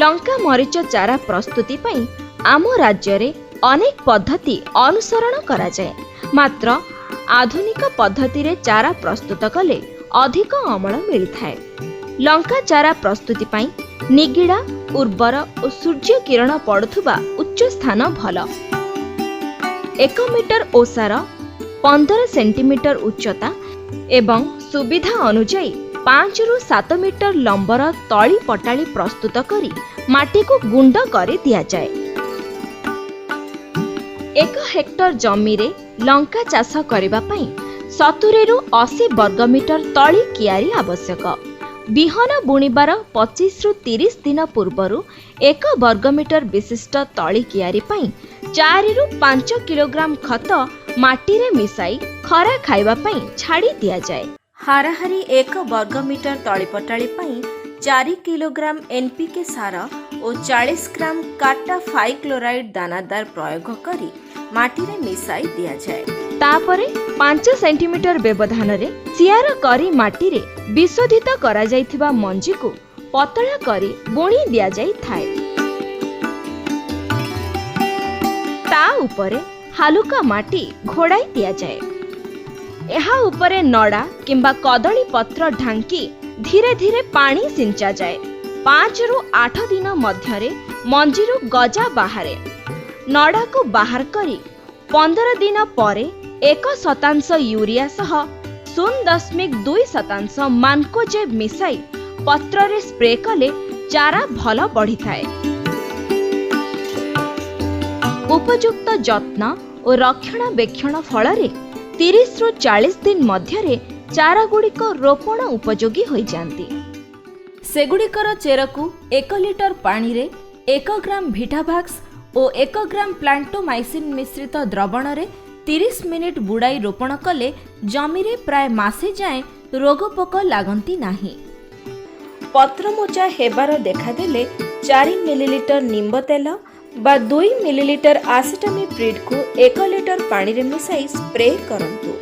ଲଙ୍କା ମରିଚ ଚାରା ପ୍ରସ୍ତୁତି ପାଇଁ ଆମ ରାଜ୍ୟରେ ଅନେକ ପଦ୍ଧତି ଅନୁସରଣ କରାଯାଏ। ମାତ୍ର ଆଧୁନିକ ପଦ୍ଧତିରେ ଚାରା ପ୍ରସ୍ତୁତ କଲେ ଅଧିକ ଅମଳ ମିଳିଥାଏ। ଲଙ୍କା ଚାରା ପ୍ରସ୍ତୁତି ପାଇଁ ନିଗିଡ଼ା, ଉର୍ବର ଓ ସୂର୍ଯ୍ୟ କିରଣ ପଡ଼ୁଥିବା ଉଚ୍ଚ ସ୍ଥାନ ଭଲ। 1 ମିଟର ଓସାର, 15 ସେଣ୍ଟିମିଟର ଉଚ୍ଚତା ଏବଂ ସୁବିଧା ଅନୁଯାୟୀ 5ରୁ 7 ମିଟର ଲମ୍ବର ତଳି ପଟାଳି ପ୍ରସ୍ତୁତ କରି ମାଟିକୁ ଗୁଣ୍ଡ କରି ଦିଆଯାଏ। 1 ହେକ୍ଟର ଜମିରେ ଲଙ୍କା ଚାଷ କରିବା ପାଇଁ 70ରୁ 80 ବର୍ଗମିଟର ତଳି କିଆରି ଆବଶ୍ୟକ। ବିହନ ବୁଣିବାର 25ରୁ 30 ଦିନ ପୂର୍ବରୁ 1 ବର୍ଗମିଟର ବିଶିଷ୍ଟ ତଳି କିଆରି ପାଇଁ 4ରୁ 5 କିଲୋଗ୍ରାମ ଖତ ମାଟିରେ ମିଶାଇ ଖରା ଖାଇବା ପାଇଁ ଛାଡ଼ି ଦିଆଯାଏ। ହାରାହାରି 1 ବର୍ଗମିଟର ତଳି ପଟାଳି ପାଇଁ 4 କିଲୋଗ୍ରାମ ଏନ୍ପିକେ ସାର ଓ 40 ଗ୍ରାମ କାଟା ଫାଇକ୍ଲୋରାଇଡ୍ ଦାନାଦାର ପ୍ରୟୋଗ କରି ମାଟିରେ ମିଶାଇ ଦିଆଯାଏ। ତାପରେ 5 ସେଣ୍ଟିମିଟର ବ୍ୟବଧାନରେ ସିଆର କରି ମାଟିରେ ବିଶୋଧିତ କରାଯାଇଥିବା ମଞ୍ଜିକୁ ପତଳା କରି ବୁଣି ଦିଆଯାଇଥାଏ। ତା ଉପରେ ହାଲୁକା ମାଟି ଘୋଡ଼ାଇ ଦିଆଯାଏ। ଏହା ଉପରେ ନଡ଼ା କିମ୍ବା କଦଳୀ ପତ୍ର ଢାଙ୍କି ଧୀରେ ଧୀରେ ପାଣି ସିଞ୍ଚାଯାଏ। 5ରୁ 8 ଦିନ ମଧ୍ୟରେ ମଞ୍ଜିରୁ ଗଜା ବାହାରେ। ନଡ଼ାକୁ ବାହାର କରି 15 ଦିନ ପରେ 1% ୟୁରିଆ ସହ 0.2% ମାନକୋଜେବ୍ ମିଶାଇ ପତ୍ରରେ ସ୍ପ୍ରେ କଲେ ଚାରା ଭଲ ବଢ଼ିଥାଏ। ଉପଯୁକ୍ତ ଯତ୍ନ ଓ ରକ୍ଷଣାବେକ୍ଷଣ ଫଳରେ 30ରୁ 40 ଦିନ ମଧ୍ୟରେ ଚାରାଗୁଡ଼ିକ ରୋପଣ ଉପଯୋଗୀ ହୋଇଯାନ୍ତି। ସେଗୁଡ଼ିକର ଚେରକୁ 1 ଲିଟର ପାଣିରେ 1 ଗ୍ରାମ ଭିଟାଭାକ୍ସ ଓ 1 ଗ୍ରାମ ପ୍ଲାଣ୍ଟୋମାଇସିନ୍ ମିଶ୍ରିତ ଦ୍ରବଣରେ 30 ମିନିଟ୍ ବୁଡ଼ାଇ ରୋପଣ କଲେ ଜମିରେ ପ୍ରାୟ ମାସେ ଯାଏଁ ରୋଗପୋକ ଲାଗନ୍ତି ନାହିଁ। ପତ୍ରମୋଚା ହେବାର ଦେଖାଦେଲେ 4 ମିଲିଲିଟର ନିମ୍ବ ତେଲ ବା 2 ମିଲିଲିଟର ଆସିଟାମିପ୍ରିଡ୍କୁ 1 ଲିଟର ପାଣିରେ ମିଶାଇ ସ୍ପ୍ରେ କରନ୍ତୁ।